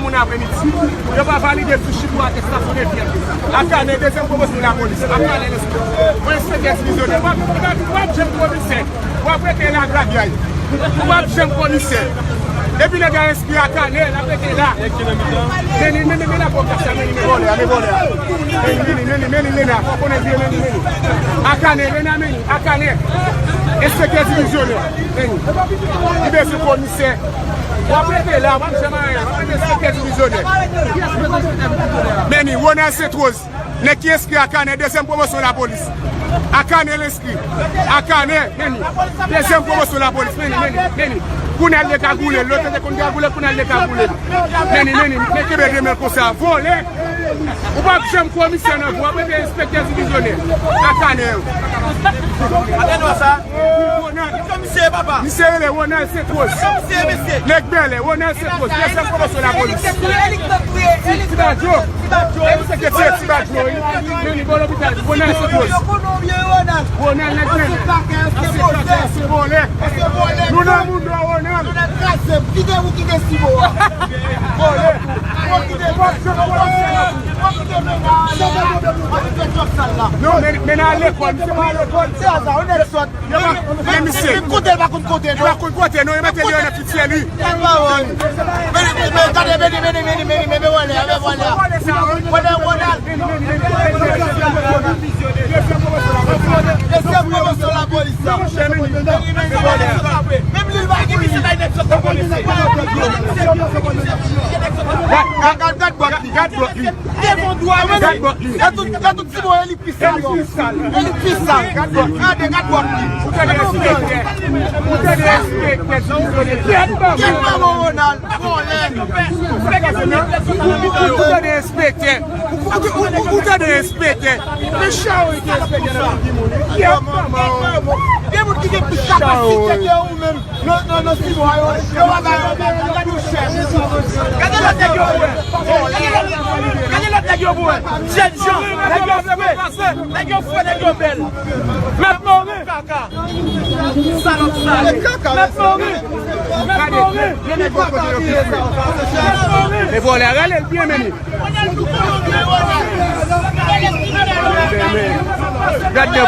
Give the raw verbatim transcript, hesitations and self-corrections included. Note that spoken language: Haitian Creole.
Moun apremidi. Yo pa valide fichi pou atestasyon de fyète. Akane, dezyèm pwomosyon lapolis. Akane, enspektè. Yon enspektè divizyonè. W ap, w ap, w ap jwenn komisè. W ap rete la gradyay. W ap jwenn komisè. Epi nèg la enskri Akane, l ap rete la. Meni, meni, meni la pou kasa, meni, meni vòlè a, meni vòlè a. Meni, meni, meni, meni, Lena, fò konnen vye, meni, meni. Akane, Lena, meni, Akane. Enspektè divizyonè, meni. Li bezwen komisè. W ap rete la, w ap janm anyen, w ap rete enspektè divizyonè. Meni, Ronald Sainte-Rose. Nèg ki enskri Akane, dezyèm pwomosyon lapolis. Akane l enskri. Akane, meni. Dezyèm pwomosyon lapolis, meni, meni, meni. Kounye a l degagoule l, lòt te konn gagoule, kounye a l degagoule l. Meni, meni, men kenbe de men l konsa. Vòlè! Ou p ap janm komisè nan vi w, w ap rete enspektè divizyonè. Akane yo. Atè dwa sa. Ronald. Komisè papa. Misye rele Ronald Sainte-Rose. Komisè mesye. Nèg bèlè, Ronald Sainte-Rose. Dezyèm pwomosyon lapolis. Ti Badjo. Enspektè Ti Badjo. Meni bò lopital. Ronald Sainte-Rose. Ronald nèg bèlè. Ansyen kaka, ansyen vòlè. Nou nan moun dwa Ronald. Vòlè. Non, men, men al lekòl, misye pa al lekòl. Se aza, yon nèg sòt. Men misye. Li konte, li pa konn konte, non. Li pa konn konte, non, yo mete li nan fityè, li. Men, men, men, gade, men, men, men, men, men, men, vòlè, men, vòlè. Vòlè, vòlè. Dezyèm pwomosyon lapolis la. Menm li, li pa gen misye bay nèg sòt nan polis. Gad, gad, gad bòt li, gad bòt li. Gad bòt li. Gad tout, gad tout ti bon, e li pi sal. E li pi sal. Gad bòt li. Gade, gad bòt li. Ou tande enspektè. Ou tande enspektè. Kèt manman Ronald. Vòlè. Ou tande enspektè. Ou, ou, ou, ou tande enspektè. Men chawo ki enspektè nan figi moun. Kèt manman. Gen moun ki gen plis kapasite ke ou menm. Non, non, non, si mwa yo, yo pa ba yo, yo pa ba yo chèf. Gade lòt nèg yo pou wè. Gade lòt, gade lòt nèg yo pou wè. Jèn jan, nèg yo fre. Nèg yo fre, nèg yo bèl. Mèt Morin. Kaka. Salòp sa. Mèt Morin. Mèt Morin. Mèt Morin. E vòlè, rale l byen, men. Gad de pou.